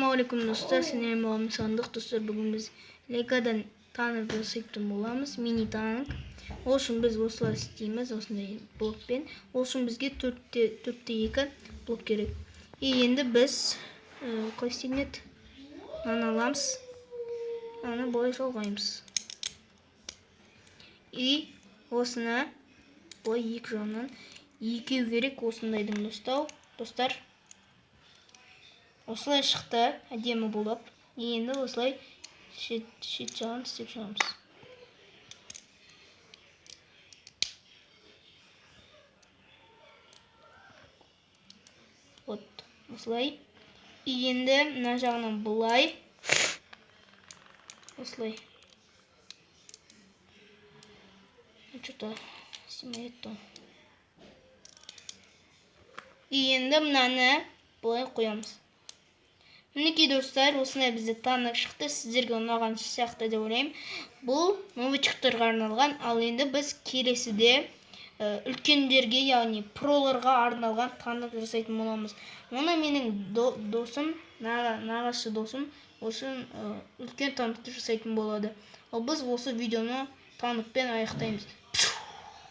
Ассалаумағалейкум, достар! Сіздермен болған Сандық. Достар, бүгін біз легодан танк жасайтын боламыз, мини танк. Ол үшін біз осылай істейміз, осындай блокпен. Ол үшін бізге төртте екі блок керек. И енді біз қалай істейтін еді, мынаны аламыз, мынаны былай жалғаймыз. И осыны былай екі жағынан екеу керек осындайдың, достар. Осылай шықты, әдемі болып. Енді осылай шет жағын істеп шығамыз. Вот, осылай. И енді мына жағынан былай. Осылай. Что-то істемей кетті. И енді мынаны былай қоямыз. Мінекей, достар, осындай бізде танк шықты. Сіздерге ұнаған сияқты деп ойлаймын. Бұл новичктарға арналған. Ал енді біз келесіде үлкендерге, яғни проларға арналған танк жасайтын боламыз. Оны менің досым, нағашы досым, осы үлкен танкты жасайтын болады. Ал біз осы видеоны танкпен аяқтаймыз.